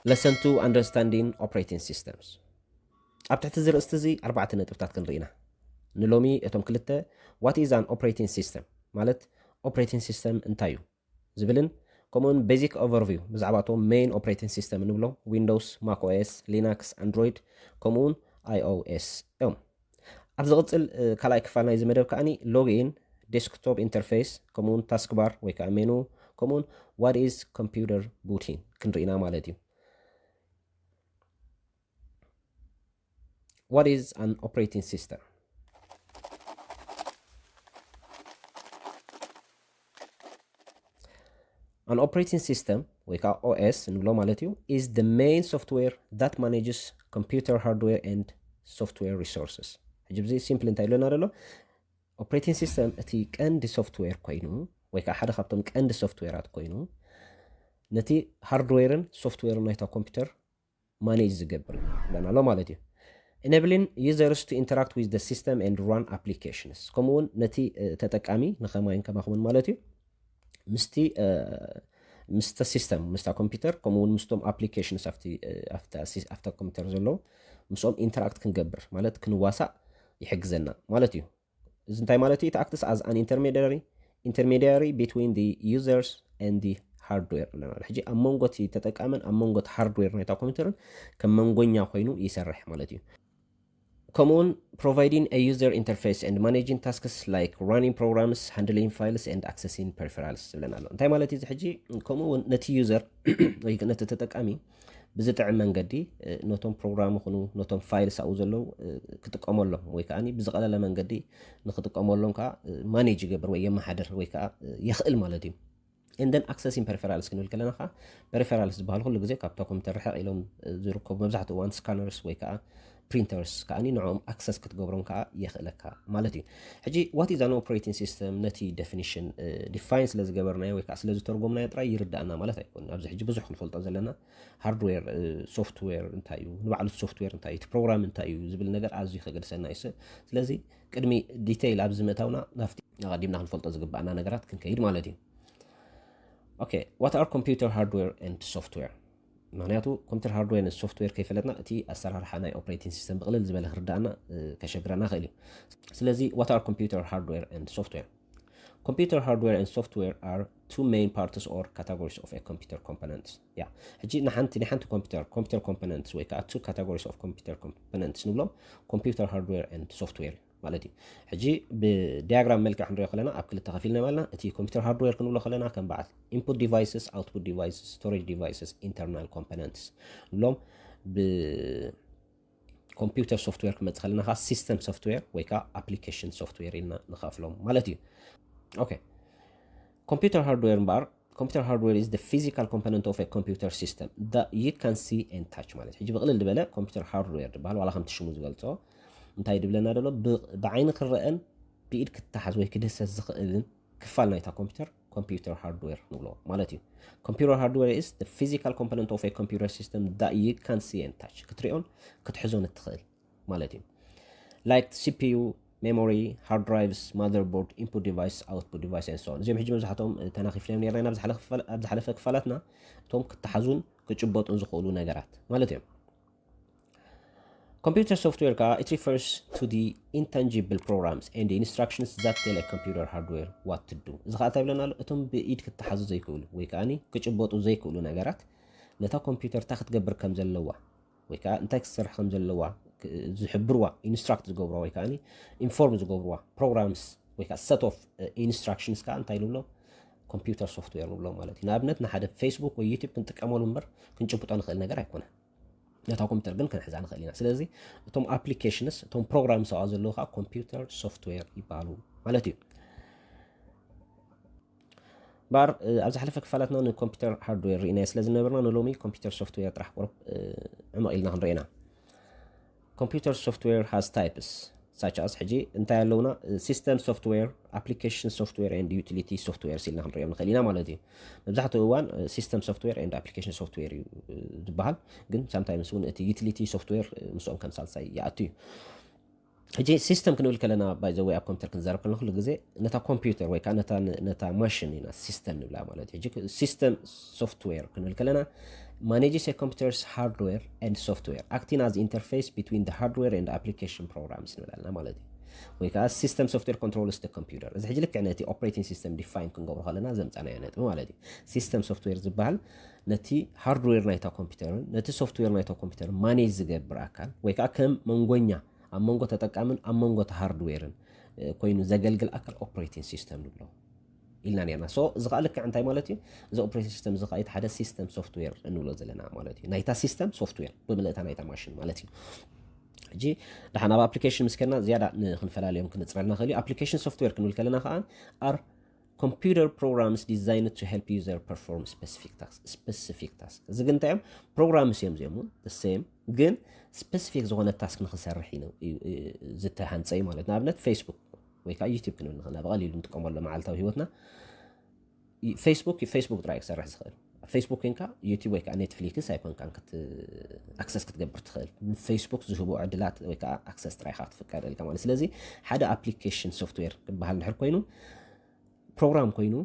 Lesson two, Understanding Operating Systems. ኣብ ትሕቲ እዚ ርእስቲ እዚ ኣርባዕተ ነጥብታት ክንርኢ ኢና። ንሎሚ እቶም ክልተ፣ What is an operating system? ማለት ኦፕሬቲንግ ሲስተም እንታይ እዩ ዝብልን፣ ከምኡውን basic overview ብዛዕባ እቶም main operating system እንብሎም፣ ዊንዶውስ፣ ማክ ኦኤስ፣ ሊናክስ፣ ኣንድሮይድ፣ ከምኡውን iOS እዮም። ኣብ ዝቕጽል ካልኣይ ክፋል ናይዚ መደብ ከኣኒ ሎግኢን፣ ዴስክቶፕ ኢንተርፌስ፣ ከምኡውን ታስክባር ወይ ከዓ ሜኑ፣ ከምኡውን what is computer booting ክንርኢና ማለት እዩ። What is an operating system? An operating system ወይ ከዓ ኦኤስ እንብሎ ማለት እዩ is the main software that manages computer hardware and software resources። ሕጂ ብዚ ሲምፕል እንታይ ኢሎና ደሎ? ኦፕሬቲንግ ሲስተም እቲ ቀንዲ ሶፍትዌር ኮይኑ ወይ ከዓ ሓደ ካብቶም ቀንዲ ሶፍትዌራት ኮይኑ ነቲ ሃርድዌርን ሶፍትዌርን ናይታ ኮምፒውተር ማኔጅ ዝገብር እዩ ብለና ኣሎ ማለት እዩ። Enabling users to interact with the system and run applications። ከምኡውን ነቲ ተጠቃሚ ንኸማይን ከማኹምን ማለት እዩ ምስቲ ምስተ ሲስተም ምስታ ኮምፒውተር ከምኡውን ምስቶም ኣፕሊኬሽንስ ኣብታ ኮምፒውተር ዘለዉ ምስኦም ኢንተራክት ክንገብር ማለት ክንዋሳእ ይሕግዘና ማለት እዩ። እዚ እንታይ ማለት እዩ? It acts as an intermediary intermediary between the users and the hardware ብለናል። ሕጂ ኣብ መንጎ እቲ ተጠቃምን ኣብ መንጎ እቲ ሃርድዌር ናይታ ኮምፒውተርን ከም መንጎኛ ኮይኑ ይሰርሕ ማለት እዩ። ከምኡውን providing a user interface and managing tasks like running programs, handling files and accessing peripherals ዝብለና ኣሎ። እንታይ ማለት እዩ እዚ ሕጂ? ከምኡ እውን ነቲ ዩዘር ወይ ነቲ ተጠቃሚ ብዝጥዕም መንገዲ ነቶም ፕሮግራም ይኹኑ ነቶም ፋይልስ ኣብኡ ዘለዉ ክጥቀመሎም ወይ ከዓ ብዝቐለለ መንገዲ ንክጥቀመሎም ከዓ ማኔጅ ይገብር ወይ የመሓድር ወይ ከዓ የኽእል ማለት እዩ። And then accessing peripherals ክንብል ከለና ከዓ ፐሪፈራልስ ዝበሃል ኩሉ ግዜ ካብታ ኮምፒውተር ርሕቕ ኢሎም ዝርከቡ መብዛሕትኡ እዋን ስካነርስ ወይ ከዓ ፕሪንተርስ ከዓ ንዕኦም ኣክሰስ ክትገብሮም ከዓ የኽእለካ ማለት እዩ። ሕጂ what is an operating system ነቲ ዴፊኒሽን ዲፋይን ስለ ዝገበርናዮ ወይ ከዓ ስለ ዝተርጎምናዮ ጥራይ ይርዳእና ማለት ኣይኮንን። ኣብዚ ሕጂ ብዙሕ ክንፈልጦ ዘለና ሃርድዌር ሶፍትዌር እንታይ እዩ፣ ንባዕሉ ሶፍትዌር እንታይ እዩ፣ እቲ ፕሮግራም እንታይ እዩ ዝብል ነገር ኣዝዩ ከገድሰና እዩ። ስለዚ ቅድሚ ዲቴይል ኣብዚ ምእታውና ናብቲ ኣቐዲምና ክንፈልጦ ዝግባኣና ነገራት ክንከይድ ማለት እዩ። Okay, what are computer hardware and software? ምክንያቱ ኮምፒውተር ሃርድዌር ን ሶፍትዌር ከይፈለጥና እቲ ኣሰራርሓ ናይ ኦፕሬቲንግ ሲስተም ብቕልል ዝበለ ክርዳእና ከሸግረና ክእል እዩ። ስለዚ what are computer hardware and software? Computer hardware and software are two main parts or categories of a computer components. ያ ሕጂ ንሓንቲ ናይ ሓንቲ ኮምፒውተር ኮምፒውተር ኮምፖነንትስ ወይ ከዓ two categories of computer components ንብሎም ኮምፒውተር ሃርድዌር and ሶፍትዌር ማለት እዩ። ሕጂ ብዲያግራም መልክዕ ክንሪኦ ከለና ኣብ ክልተ ከፊልና ኣለና። እቲ ኮምፒውተር ሃርድዌር ክንብሎ ከለና ከም በዓል input devices, output devices, storage devices, internal components ንብሎም። ብኮምፒውተር ሶፍትዌር ክመፅእ ከለና ከዓ ሲስተም ሶፍትዌር ወይ ከዓ ኣፕሊኬሽን ሶፍትዌር ኢልና ንኸፍሎም ማለት እዩ። Okay, computer hardware እምበኣር computer hardware is the physical component of a computer system that you can see and touch ማለት እዩ። ሕጂ ብቕልል ዝበለ ኮምፒውተር ሃርድዌር ዝበሃል ዋላ ከምቲ ሽሙ ዝገልፆ እንታይ ድብለና ደሎ? ብዓይኒ ክረአን ብኢድ ክተሓዝ ወይ ክድህሰስ ዝኽእልን ክፋል ናይታ ኮምፒውተር ኮምፒውተር ሃርድዌር ንብሎ ማለት እዩ። Computer hardware is the physical component of a computer system that you can see and touch ክትሪኦን ክትሕዞን እትኽእል ማለት እዩ። Like CPU, memory, hard drives, motherboard, input device, output device and so on። እዚኦም ሕጂ መብዛሕትኦም ተናኺፍናዮም ነርና ኢና ኣብ ዝሓለፈ ክፋላትና እቶም ክተሓዙን ክጭበጡን ዝኽእሉ ነገራት ማለት እዮም። Computer software ከዓ it refers to the intangible programs and instructions that tell a computer hardware what to do። እዚ ከዓ እንታይ ይብለና ኣሎ? እቶም ብኢድ ክተሓዙ ዘይክእሉ ወይ ከዓ ክጭበጡ ዘይክእሉ ነገራት ነታ ኮምፒውተር እንታይ ክትገብር ከም ዘለዋ ወይ ከዓ እንታይ ክትሰርሕ ከም ዘለዋ ዝሕብርዋ ኢንስትራክት ዝገብርዋ ወይ ከዓ ኢንፎርም ዝገብርዋ ፕሮግራምስ ወይ ከዓ set of instructions ከዓ እንታይ ንብሎ? ኮምፒውተር ሶፍትዌር ንብሎ ማለት እዩ። ንኣብነት ንሓደ ፌስቡክ ወይ ዩቲብ ክንጥቀመሉ እምበር ክንጭብጦ ንኽእል ነገር ኣይኮነን። ነታ ኮምፒውተር ግን ክንሕዛ ንኽእል ኢና። ስለዚ እቶም ኣፕሊኬሽንስ እቶም ፕሮግራምስ ኣብኣ ዘለዉ ከዓ ኮምፒውተር ሶፍትዌር ይበሃሉ ማለት እዩ። እምበኣር ኣብ ዝሓለፈ ክፋላትና ንኮምፒውተር ሃርድዌር ርኢናዮ ስለ ዝነበርና ንሎሚ ኮምፒውተር ሶፍትዌር ጥራሕ ቁሩብ ዕምቕ ኢልና ክንርኢ ኢና። Computer software has types such as ሕጂ እንታይ ኣለውና? System software, application software and utility software ኢልና ክንሪኦም ንኽእል ኢና ማለት እዩ። መብዛሕትኡ እዋን ሲስተም ሶፍትዌር ኤንድ ኣፕሊኬሽን ሶፍትዌር እዩ ዝበሃል፣ ግን ሳምታይምስ እውን እቲ ዩቲሊቲ ሶፍትዌር ምስኦም ከም ሳልሳይ ይኣቱ እዩ። ሕጂ ሲስተም ክንብል ከለና ባይ ዘ ወይ ኣብ ኮምፒውተር ክንዛረብ ከለና ኩሉ ግዜ ነታ ኮምፒውተር ወይ ከዓ ነታ ማሽን ኢና ሲስተም ንብላ ማለት እዩ። ሕጂ ሲስተም ሶፍትዌር ክንብል ከለና manages a computer's hardware and software, acting as interface between the hardware and application programs ንብላልና ማለት እዩ። ወይ ከዓ system software controls the computer። እዚ ሕጂ ልክዕ ነቲ operating system define ክንገብሮ ከለና ዘምፃናዮ ነጥቢ ማለት እዩ። System software ዝበሃል ነቲ ሃርድዌር ናይታ ኮምፒውተርን ነቲ ሶፍትዌር ናይታ ኮምፒውተር ማኔጅ ዝገብር ኣካል ወይ ከዓ ከም መንጎኛ ኣብ መንጎ ተጠቃምን ኣብ መንጎ ሃርድዌርን ኮይኑ ዘገልግል ኣካል operating system ንብሎ ኢልና ነርና። So እዚ ከዓ ልክዕ እንታይ ማለት እዩ? እዚ operating system እዚ ከዓ ሓደ system software እንብሎ ዘለና ማለት እዩ። ናይታ system software ብምልእታ ናይታ ማሽን ማለት እዩ። ሕጂ ደሓን ኣብ application ምስ ከድና ዝያዳ ንክንፈላለዮም ክንፅረልና ክእል እዩ። Application software ክንብል ከለና ከዓ are computer programs designed to help user perform specific task. Specific task እዚ ግን እንታይ እዮም? Programs እዮም እዚኦም እውን the same ግን specific ዝኾነ task ንክሰርሕ እዩ ዝተሃንፀ እዩ ማለት። ንኣብነት Facebook ወይ ከዓ YouTube ክንብል ንኽእል ኢና፣ ብቐሊሉ ንጥቀመሉ መዓልታዊ ህይወትና። Facebook Facebook ጥራይ ክሰርሕ ዝኽእል። ኣብ Facebook ኮንካ YouTube ወይ ከዓ Netflix ኣይኮንካን ክት access ክትገብር ትኽእል። Facebook ዝህቦ ዕድላት ወይ ከዓ access ጥራይ ኢኻ ክትፍቀደልካ ማለት። ስለዚ ሓደ application software ክበሃል እንድሕር ኮይኑ ፕሮግራም ኮይኑ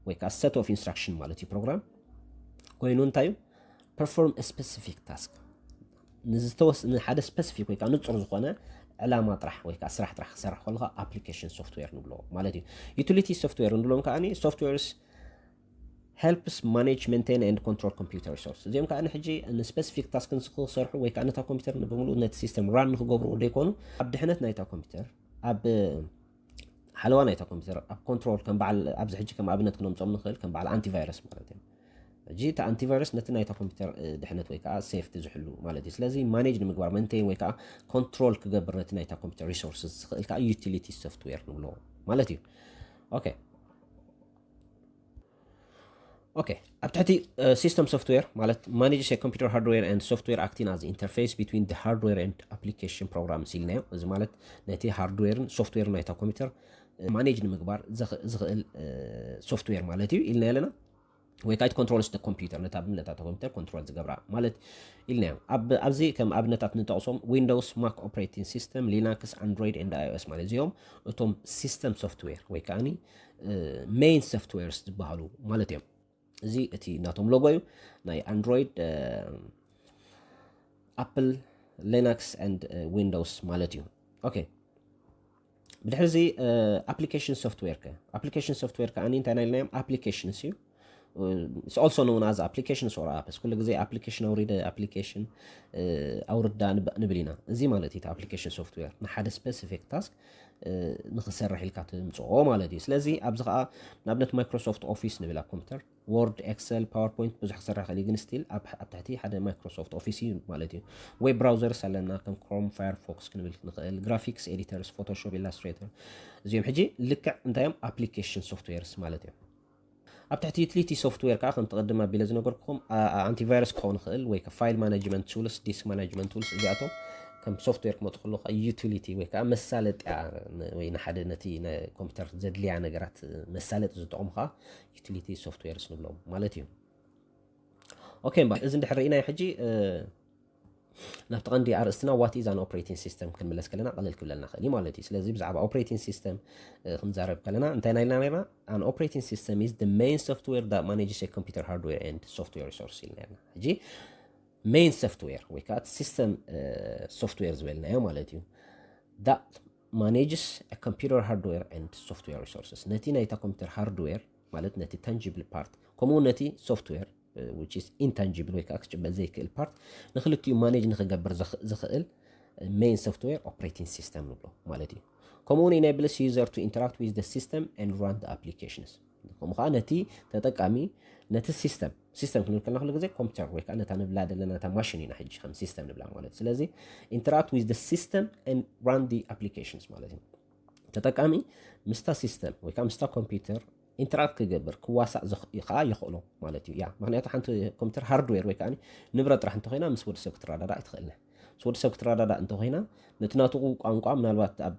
ወይ ከዓ set of instruction ማለት እዩ። ፕሮግራም ኮይኑ እንታይ እዩ? Perform specific task ንዝተወስ ንሓደ specific ወይ ከዓ ንፁር ዝኾነ ዕላማ ጥራሕ ወይ ከዓ ስራሕ ጥራሕ ክሰርሕ ከለካ application software ንብሎ ማለት እዩ። Utility software ንብሎም ከዓ softwares helps manage, maintain and control computer resource። እዚኦም ከዓ ሕጂ ን specific task ክሰርሑ ወይ ከዓ ነታ ኮምፒውተር ብምሉእ ነቲ system run ንክገብሩ ዘይኮኑ ኣብ ድሕነት ናይታ ኮምፒውተር ኣብ ሓለዋ ናይታ ኮምፒውተር ኣብ control ከም በዓል ኣብዚ ሕጂ ከም ኣብነት ክነምፆም ንኽእል ከም በዓል antivirus ማለት እዮም። ሕጂ እቲ antivirus ነቲ ናይታ ኮምፒውተር ድሕነት ወይ ከዓ safety ዝሕሉ ማለት እዩ። ስለዚ manage ንምግባር maintain ወይ ከዓ control ክገብር ነቲ ናይታ ኮምፒውተር resources ዝኽእል ከዓ utility software ንብሎ ማለት እዩ። Okay okay ኣብ ትሕቲ system software ማለት manages a computer hardware and software acting as interface between the hardware and application programs ኢልናዮ። እዚ ማለት ነቲ ሃርድዌርን ሶፍትዌርን ናይታ ኮምፒውተር manage ንምግባር ዝኽእል software ማለት እዩ ኢልና ኣለና። ወይ ከዓ controls the computer ነታ ብምለታ ኮምፒውተር control ዝገብራ ማለት ኢልናዮ። ኣብዚ ከም ኣብነታት ንጠቕሶም Windows፣ Mac operating system፣ Linux፣ Android and iOS ማለት እዚኦም እቶም system software ወይ ከዓ main softwares ዝበሃሉ ማለት እዮም። እዚ እቲ ናቶም logo እዩ። ናይ Android፣ Apple፣ Linux and Windows ማለት እዩ። Okay ብድሕሪ እዚ application software ከ application software ከኣ እንታይ ናይ ኢልናዮም applications እዩ። Also known as applications or apps። ኩሉ ግዜ application ኣውሪደ application ኣውርዳ ንብል ኢና። እዚ ማለት እዩ application software ንሓደ specific task ንክሰርሕ ኢልካ ትምፅኦ ማለት እዩ። ስለዚ ኣብዚ ከዓ ንኣብነት Microsoft Office ንብል ኣብ ኮምፒውተር Word፣ Excel፣ PowerPoint ብዙሕ ክሰርሕ ይኽእል እዩ፣ ግን still ኣብ ኣብ ትሕቲ ሓደ Microsoft Office እዩ ማለት እዩ። Web browsers ኣለና ከም Chrome፣ Firefox ክንብል ንኽእል፣ graphics editors፣ Photoshop፣ Illustrator እዚኦም ሕጂ ልክዕ እንታይ እዮም application softwares ማለት እዮም። ኣብ ትሕቲ utility software ከዓ ከምቲ ቅድም ኣቢለ ዝነገርኩኹም antivirus ክኸውን ይኽእል ወይ file management tools፣ disk management tools እዚኣቶም ከም software ክመፁ ከለዉ ከዓ utility ወይ ከዓ መሳለጥያ ወይ ንሓደ ነቲ ኮምፒውተር ዘድልያ ነገራት መሳለጢ ዝጠቕሙ ከዓ utility softwares ንብሎም ማለት እዩ። Okay እምበር እዚ እንድሕር ርኢናዮ ሕጂ ናብቲ ቀንዲ ኣርእስትና what is an operating system ክንምለስ ከለና ቀለል ክብለልና ክእል እዩ ማለት እዩ። ስለዚ ብዛዕባ operating system ክንዛረብ ከለና እንታይ ናይ ኢልና ነርና? An operating system is the main software that manages a computer hardware and software resource ኢልና ነርና። ሕጂ main software ወይ ከዓ system software ዝበልናዮ ማለት እዩ that manages a computer hardware and software resources ነቲ ናይታ ኮምፒውተር hardware ማለት ነቲ tangible part ከምኡ ነቲ software which is intangible ወይ ከዓ ክጭበጥ ዘይክእል part ንክልቲኡ manage ንክገብር ዝኽእል main software operating system ንብሎ ማለት እዩ። ከምኡ እውን enables user to interact with the system and run the applications ከምኡ ከዓ ነቲ ተጠቃሚ ነቲ system system ክንብል ከለና ኩሉ ግዜ ኮምፒውተር ወይ ከዓ ነታ ንብላ ዘለና ነታ ማሽን ኢና ሕጂ ከም system ንብላ ማለት እዩ። ስለዚ interact with the system and run the applications ማለት እዩ። ተጠቃሚ ምስታ system ወይ ከዓ ምስታ ኮምፒውተር interact ክገብር ክዋሳእ ከዓ የኽእሎ ማለት እዩ። ያ ምክንያቱ ሓንቲ ኮምፒውተር hardware ወይ ከዓ ንብረት ጥራሕ እንተኮይና ምስ ወዲ ሰብ ክትረዳዳእ ኣይትኽእልን። ምስ ወዲ ሰብ ክትረዳዳእ እንተኮይና ነቲ ናቱ ቋንቋ ምናልባት ኣብ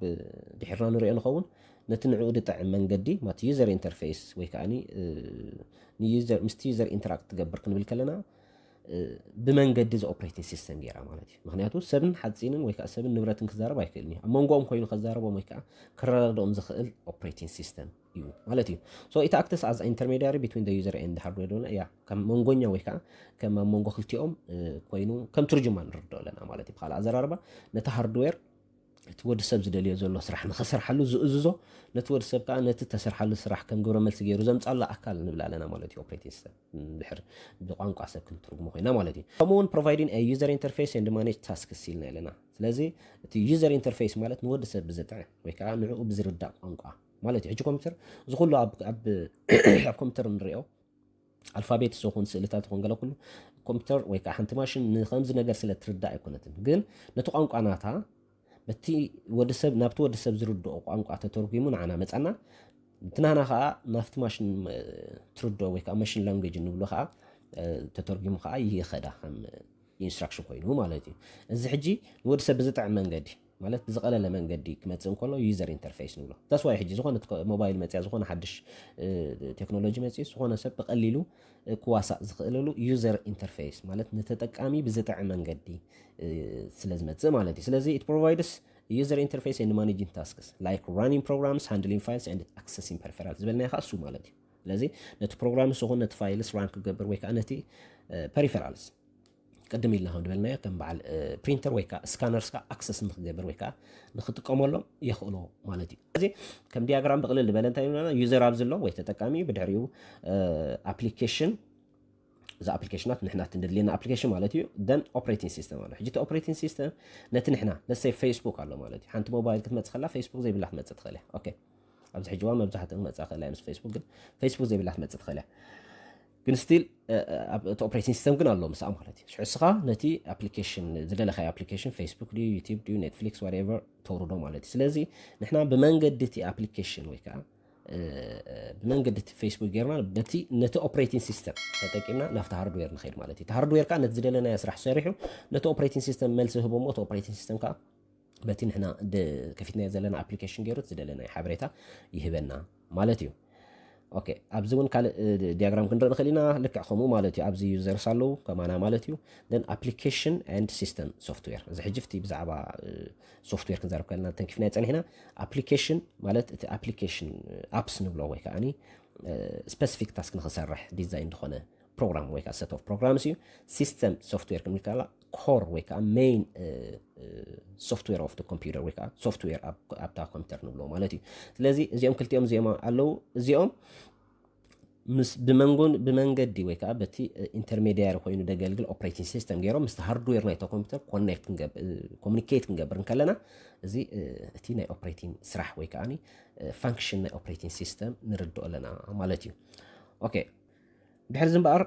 ድሒርና ንሪኦ ንኸውን ነቲ ንዕኡ ድጥዕም መንገዲ ማለት user interface ወይ ከዓ ምስቲ user interact ትገብር ክንብል ከለና ብመንገዲ እዚ ኦፕሬቲንግ ሲስተም ገይራ ማለት እዩ። ምክንያቱ ሰብን ሓፂንን ወይ ከዓ ሰብን ንብረትን ክዛረብ ኣይክእልን እዩ። ኣብ መንጎኦም ኮይኑ ከዛረቦም ወይ ከዓ ክረዳድኦም ዝኽእል ኦፕሬቲንግ ሲስተም እዩ ማለት እዩ። So it acts as intermediary between the user and hardware ዶና እያ ከም መንጎኛ ወይ ከዓ ከም ኣብ መንጎ ክልቲኦም ኮይኑ ከም ትርጅማን ንርድኦ ኣለና ማለት እዩ። ብካልእ ኣዘራርባ ነቲ ሃርድዌር እቲ ወዲ ሰብ ዝደልዮ ዘሎ ስራሕ ንኸሰርሓሉ ዝእዝዞ፣ ነቲ ወዲ ሰብ ከዓ ነቲ ተሰርሓሉ ስራሕ ከም ግብረ መልሲ ገይሩ ዘምፃሉ ኣካል ንብል ኣለና ማለት እዩ። ኦፕሬቲንግ ሲስተም ድሕር ብቋንቋ ሰብ ክንትርጉሞ ኮይና ማለት እዩ። ከምኡ እውን providing a user interface and manage tasks ኢልና ኣለና። ስለዚ እቲ ዩዘር ኢንተርፌስ ማለት ንወዲ ሰብ ብዝጥዕም ወይ ከዓ ንዕኡ ብዝርዳእ ቋንቋ ማለት እዩ። ሕጂ ኮምፒውተር እዚ ኩሉ ኣብ ኮምፒውተር ንሪኦ ኣልፋቤት ዝኾን ስእልታት ይኹን ገለ ኩሉ ኮምፒውተር ወይ ከዓ ሓንቲ ማሽን ንከምዚ ነገር ስለ ትርዳእ ኣይኮነትን። ግን ነቲ ቋንቋ ናታ በቲ ወዲ ሰብ ናብቲ ወዲ ሰብ ዝርድኦ ቋንቋ ተተርጉሙ ንዓና መፃና። እቲ ናና ከዓ ናብቲ ማሽን ትርድኦ ወይ ከዓ ማሽን ላንጉጅ እንብሎ ከዓ ተተርጉሙ ከዓ ይኸዳ ከም ኢንስትራክሽን ኮይኑ ማለት እዩ። እዚ ሕጂ ንወዲ ሰብ ብዝጥዕም መንገዲ ማለት ብዝቐለለ መንገዲ ክመፅእ እንከሎ ዩዘር ኢንተርፌስ ንብሎ። ተስዋይ ሕጂ ዝኾነ ሞባይል መፅያ ዝኾነ ሓድሽ ቴክኖሎጂ መፅኡ ዝኾነ ሰብ ብቐሊሉ ክዋሳእ ዝኽእለሉ ዩዘር ኢንተርፌስ ማለት ንተጠቃሚ ብዝጥዕም መንገዲ ስለ ዝመፅእ ማለት እዩ። ስለዚ it provides user interface and managing tasks like running programs, handling files and accessing peripherals ዝበልናዮ ከዓ እሱ ማለት እዩ። ስለዚ ነቲ ፕሮግራም ዝኾነ ነቲ ፋይልስ ራን ክገብር ወይ ከዓ ነቲ ፐሪፈራልስ ቅድም ኢልና ከም ዝበልናዮ ከም በዓል ፕሪንተር ወይ ከዓ ስካነርስ ከዓ ኣክሰስ ንክገብር ወይ ከዓ ንክጥቀመሎም የኽእሎ ማለት እዩ። እዚ ከም ዲያግራም ብቅልል ዝበለ እንታይ ይብለና ዩዘር ኣብ ዝሎ ወይ ተጠቃሚ ብድሕሪኡ ኣፕሊኬሽን እዚ ኣፕሊኬሽናት ንሕና እቲ ንድልየና ኣፕሊኬሽን ማለት እዩ። ደን ኦፕሬቲንግ ሲስተም ኣሎ። ሕጂ እቲ ኦፕሬቲንግ ሲስተም ነቲ ንሕና ለሰይ ፌስቡክ ኣሎ ማለት እዩ። ሓንቲ ሞባይል ክትመፅእ ከላ ፌስቡክ ዘይብላ ክትመፅእ ትኽእል እያ። ኦኬ ኣብዚ ሕጂ እዋን መብዛሕትኡ ክመፅእ ከላ ምስ ፌስቡክ ግን ፌስቡክ ዘይብላ ክትመፅእ ትኽእል እያ። ግን ስቲል እቲ ኦፕሬቲንግ ሲስተም ግን ኣሎ ምስኣ ማለት እዩ። ሽዑ እስኻ ነቲ ኣፕሊኬሽን ዝደለኻዮ ኣፕሊኬሽን ፌስቡክ ድዩ ዩቲብ ድዩ ኔትፍሊክስ ዋትኤቨር ተውርዶ ማለት እዩ። ስለዚ ንሕና ብመንገዲ እቲ ኣፕሊኬሽን ወይ ከዓ ብመንገዲ እቲ ፌስቡክ ጌርና በቲ ነቲ ኦፕሬቲንግ ሲስተም ተጠቂምና ናብቲ ሃርድዌር ንኸይድ ማለት እዩ። እቲ ሃርድዌር ከዓ ነቲ ዝደለናዮ ስራሕ ሰሪሑ ነቲ ኦፕሬቲንግ ሲስተም መልሲ ህቦ እሞ እቲ ኦፕሬቲንግ ሲስተም ከዓ በቲ ንሕና ከፊትናዮ ዘለና ኣፕሊኬሽን ገይሩ ዝደለናዮ ሓበሬታ ይህበና ማለት እዩ። ኦኬ ኣብዚ እውን ካልእ ዲያግራም ክንርኢ ንኽእል ኢና። ልክዕ ከምኡ ማለት እዩ። ኣብዚ ዩዘርስ ኣለዉ ከማና ማለት እዩ። ን ኣፕሊኬሽን ኤንድ ሲስተም ሶፍትዌር እዚ ሕጂ ፍቲ ብዛዕባ ሶፍትዌር ክንዛረብ ከለና ተንኪፍናዮ ፀኒሕና። ኣፕሊኬሽን ማለት እቲ ኣፕሊኬሽን ኣፕስ ንብሎ ወይ ከዓ ስፐሲፊክ ታስክ ንክሰርሕ ዲዛይን ዝኾነ ፕሮግራም ወይ ከዓ set of programs እዩ። ሲስተም ሶፍትዌር ክንብል ከላ ኮር ወይ ከዓ ሜይን ሶፍትዌር ኦፍ ኮምፒውተር ወይ ከዓ ሶፍትዌር ኣብታ ኮምፒውተር ንብሎ ማለት እዩ። ስለዚ እዚኦም ክልቲኦም እዚኦም ኣለዉ። እዚኦም ምስ ብመንጎን ብመንገዲ ወይ ከዓ በቲ ኢንተርሜዲያሪ ኮይኑ ደገልግል ኦፕሬቲንግ ሲስተም ገይሮም ምስቲ ሃርድዌር ናይቶ ኮምፒውተር ኮኔክት ኮሚኒኬት ክንገብር እንከለና እዚ እቲ ናይ ኦፕሬቲንግ ስራሕ ወይ ከዓ ፋንክሽን ናይ ኦፕሬቲንግ ሲስተም ንርድኦ ኣለና ማለት እዩ። ኦኬ ድሕርዚ እምበኣር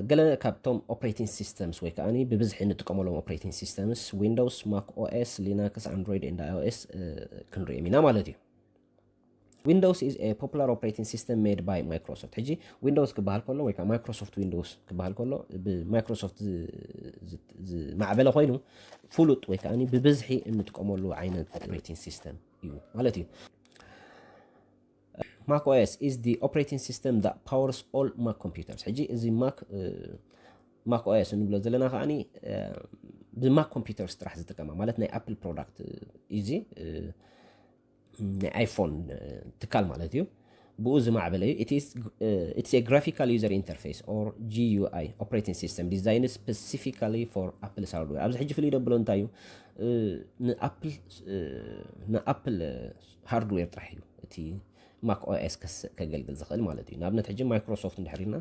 ገለ ካብቶም ኦፕሬቲንግ ሲስተምስ ወይ ከዓ ብብዝሒ እንጥቀመሎም ኦፕሬቲንግ ሲስተምስ ዊንዶውስ፣ ማክ ኦኤስ፣ ሊናክስ፣ ኣንድሮይድ ኤንድ ኣይኦኤስ ክንሪኦም ኢና ማለት እዩ። Windows is a popular operating system made by Microsoft። ሕጂ ዊንዶውስ ክበሃል ከሎ ወይ ከዓ ማይክሮሶፍት ዊንዶውስ ክበሃል ከሎ ብማይክሮሶፍት ዝማዕበለ ኮይኑ ፍሉጥ ወይ ከዓ ብብዝሒ እንጥቀመሉ ዓይነት ኦፕሬቲንግ ሲስተም እዩ ማለት እዩ። Mac OS is the operating system that powers all Mac computers። ሕጂ እዚ ማክ ማክ ኦኤስ እንብሎ ዘለና ከዓ ብማክ ኮምፒውተርስ ጥራሕ ዝጥቀማ ማለት ናይ ኣፕል ፕሮዳክት ኢዚ ናይ ኣይፎን ትካል ማለት እዩ። ብኡ ዝማዕበለ እዩ። It's a graphical user interface or GUI operating system designed specifically for Apple's hardware። ኣብዚ ሕጂ ፍልይ ደብሎ እንታይ እዩ? ንኣፕል ንኣፕል ሃርድዌር ጥራሕ እዩ እቲ ማክ ኦኤስ ከገልግል ዝኽእል ማለት እዩ። ንኣብነት ሕጂ ማይክሮሶፍት እንድሕር ኢልና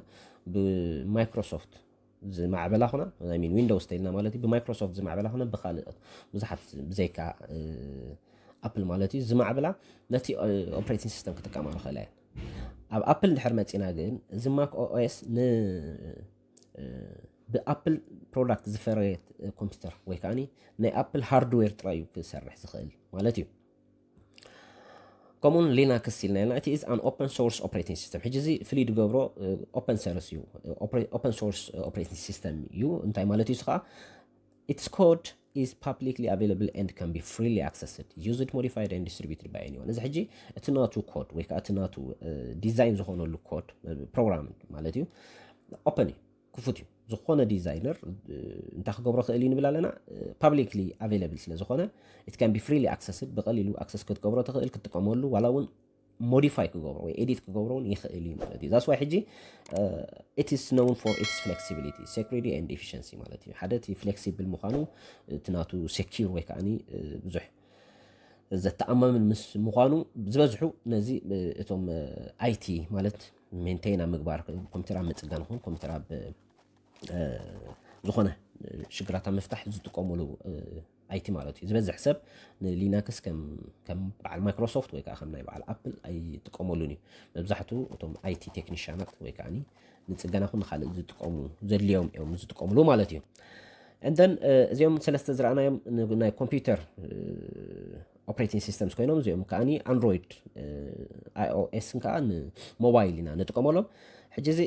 ብማይክሮሶፍት ዝማዕበላ ኹና ሚን ዊንዶውስ ተኢልና ማለት እዩ። ብማይክሮሶፍት ዝማዕበላ ኹና ብካልእ ብዙሓት ብዘይካ ኣፕል ማለት እዩ ዝማዕበላ ነቲ ኦፕሬቲንግ ሲስተም ክጥቀማ ንኽእላ እየን። ኣብ ኣፕል እንድሕር መፂና ግን እዚ ማክ ኦኤስ ን ብኣፕል ፕሮዳክት ዝፈረየት ኮምፒውተር ወይ ከዓ ናይ ኣፕል ሃርድዌር ጥራይ እዩ ክሰርሕ ዝኽእል ማለት እዩ። ከምኡውን ሊናክስ ኢልና ኢና እቲ is an open source operating system። ሕጂ እዚ ፍልይ ዝገብሮ ኦፐን ሰርስ እዩ። ኦፐን ሶርስ ኦፕሬቲንግ ሲስተም እዩ። እንታይ ማለት እዩ? እዚ ከዓ its code is publicly available and can be freely accessed, used, modified and distributed by anyone። እዚ ሕጂ እቲ ናቱ ኮድ ወይ ከዓ እቲ ናቱ ዲዛይን ዝኾነሉ ኮድ ፕሮግራም ማለት እዩ ኦፐን እዩ፣ ክፉት እዩ። ዝኾነ ዲዛይነር እንታይ ክገብሮ ክእል እዩ ንብል ኣለና? Publicly available ስለ ዝኾነ it can be freely accessed፣ ብቐሊሉ ኣክሰስ ክትገብሮ ትኽእል ክትጥቀመሉ ዋላ እውን ሞዲፋይ ክገብሮ ወይ ኤዲት ክገብሮ እውን ይኽእል እዩ ማለት እዩ። That's why ሕጂ it is known for its flexibility, security and efficiency ማለት እዩ። ሓደ እቲ ፍሌክሲብል ምዃኑ እቲ ናቱ ሴኪር ወይ ከዓኒ ብዙሕ ዘተኣማምን ምስ ምዃኑ ዝበዝሑ ነዚ እቶም ኣይቲ ማለት ሜንቴን ኣብ ምግባር ኮምፒውተር ኣብ ምፅጋን ኹን ኮምፒውተር ኣብ ዝኾነ ሽግራት ኣብ ምፍታሕ ዝጥቀሙሉ ኣይቲ ማለት እዩ። ዝበዝሕ ሰብ ንሊናክስ ከም በዓል ማይክሮሶፍት ወይ ከዓ ከም ናይ በዓል ኣፕል ኣይጥቀመሉን እዩ። መብዛሕትኡ እቶም ኣይቲ ቴክኒሽያናት ወይ ከዓ ንፅገና ኹን ንካልእ ዝጥቀሙ ዘድልዮም እዮም ዝጥቀሙሉ ማለት እዩ። And then እዚኦም ሰለስተ ዝረኣናዮም ናይ ኮምፒውተር ኦፕሬቲንግ ሲስተምስ ኮይኖም እዚኦም ከዓ ኣንድሮይድ ኣይኦኤስ ከዓ ንሞባይል ኢና ንጥቀመሎም። ሕጂ እዚ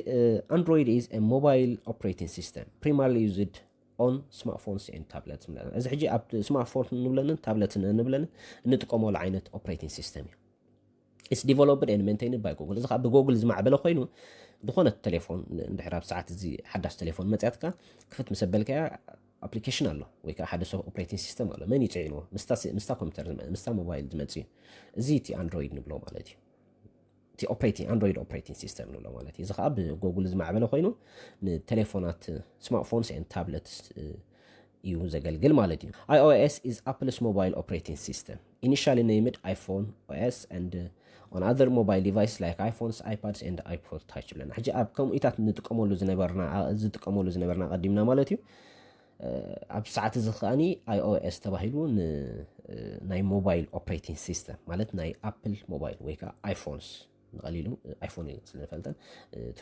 ኣንድሮይድ is a mobile operating system primarily used on smartphones and tablets። እዚ ሕጂ ኣብ ስማርትፎን ንብለንን ታብለት ንብለንን እንጥቀመሉ ዓይነት ኦፕሬቲንግ ሲስተም እዩ። It's developed and maintained by Google። እዚ ከዓ ብጎግል ዝማዕበለ ኮይኑ ዝኾነት ቴሌፎን እንድሕር ኣብ ሰዓት እዚ ሓዳሽ ቴሌፎን መፅያትካ ክፍት ምስ ኣበልካያ ኣፕሊኬሽን ኣሎ ወይ ከዓ ሓደ ሰብ ኦፕሬቲንግ ሲስተም ኣሎ። መን ይፅዒንዎ? ምስታ ኮምፒውተር ምስታ ሞባይል ዝመፅ እዩ። እዚ እቲ ኣንድሮይድ ንብሎ ማለት እዩ። እቲ ኦፕሬቲንግ ኣንድሮይድ ኦፕሬቲንግ ሲስተም ንብሎ ማለት እዩ። እዚ ከዓ ብጎግል ዝማዕበለ ኮይኑ ንቴሌፎናት ስማርትፎንስ and tablets እዩ ዘገልግል ማለት እዩ። iOS is Apple's mobile operating system, initially named iPhone OS and on other mobile devices like iPhones, iPads and iPod Touch ብለና። ሕጂ ኣብ ከምኡታት ንጥቀመሉ ዝነበርና ዝጥቀመሉ ዝነበርና ቀዲምና ማለት እዩ። ኣብ ሰዓት እዚ ከዓኒ iOS ተባሂሉ ናይ ሞባይል ኦፕሬቲንግ ሲስተም ማለት ናይ ኣፕል ሞባይል ወይ ከዓ ኣይፎንስ ንቐሊሉ ኣይፎን ኢልና ስለ ንፈልጠን እቲ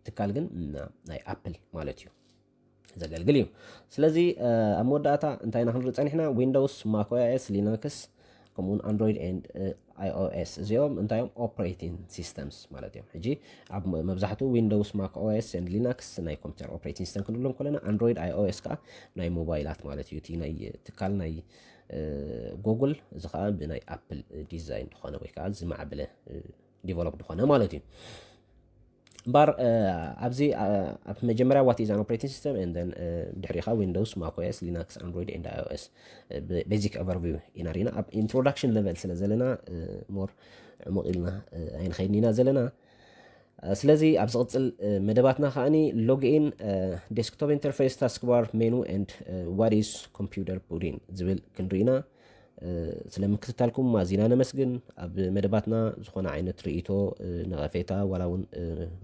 ትካል ግን ናይ ኣፕል ማለት እዩ ዘገልግል እዩ። ስለዚ ኣብ መወዳእታ እንታይ ኢና ክንርኢ ፀኒሕና? ዊንዶውስ፣ ማክ ኦኤስ፣ ሊናክስ ከምኡውን ኣንድሮይድ ኤንድ iOS እዚኦም እንታይ እዮም? ኦፕሬቲንግ ሲስተምስ ማለት እዮም። ሕጂ ኣብ መብዛሕትኡ ዊንዶውስ፣ ማክ ኦኤስ ኤንድ ሊናክስ ናይ ኮምፒውተር ኦፕሬቲንግ ሲስተም ክንብሎም ከለና ኣንድሮይድ፣ iOS ከዓ ናይ ሞባይላት ማለት እዩ። እቲ ናይ ትካል ናይ ጎግል እዚ ከዓ ብናይ ኣፕል ዲዛይን ዝኾነ ወይ ከዓ ዝማዕበለ ዲቨሎፕ ዝኾነ ማለት እዩ። እምበር ኣብዚ ኣብ መጀመርያ what is an operating system and then ድሕሪኻ ዊንዶውስ፣ ማክ ኦኤስ፣ ሊናክስ፣ ኣንድሮይድ ኤንድ iOS basic overview ኢና ሪና። ኣብ ኢንትሮዳክሽን ሌቨል ስለ ዘለና ሞር ዕሙቕ ኢልና ኣይንኸይድን ኢና ዘለና። ስለዚ ኣብ ዝቕፅል መደባትና ከዓኒ ሎግኢን፣ ዴስክቶፕ ኢንተርፌስ፣ ታስክ ባር፣ ሜኑ ኤንድ what is computer booting ዝብል ክንርኢና። ስለ ምክትታልኩም ኣዚና ነመስግን። ኣብ መደባትና ዝኾነ ዓይነት ርእይቶ፣ ነቐፌታ ዋላ እውን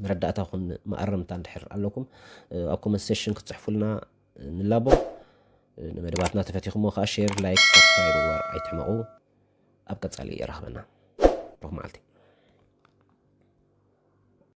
መረዳእታ ኹን መኣረምታ እንድሕር ኣለኩም ኣብ ኮመንት ሴሽን ክትፅሕፉልና ንላቦ። ንመደባትና ተፈቲኹሞ ከዓ ሼር፣ ላይክ፣ ሳብስክራይብ ምግባር ኣይትሕመቑ። ኣብ ቀፃሊ ይራኽበና። ሩኽ መዓልቲ።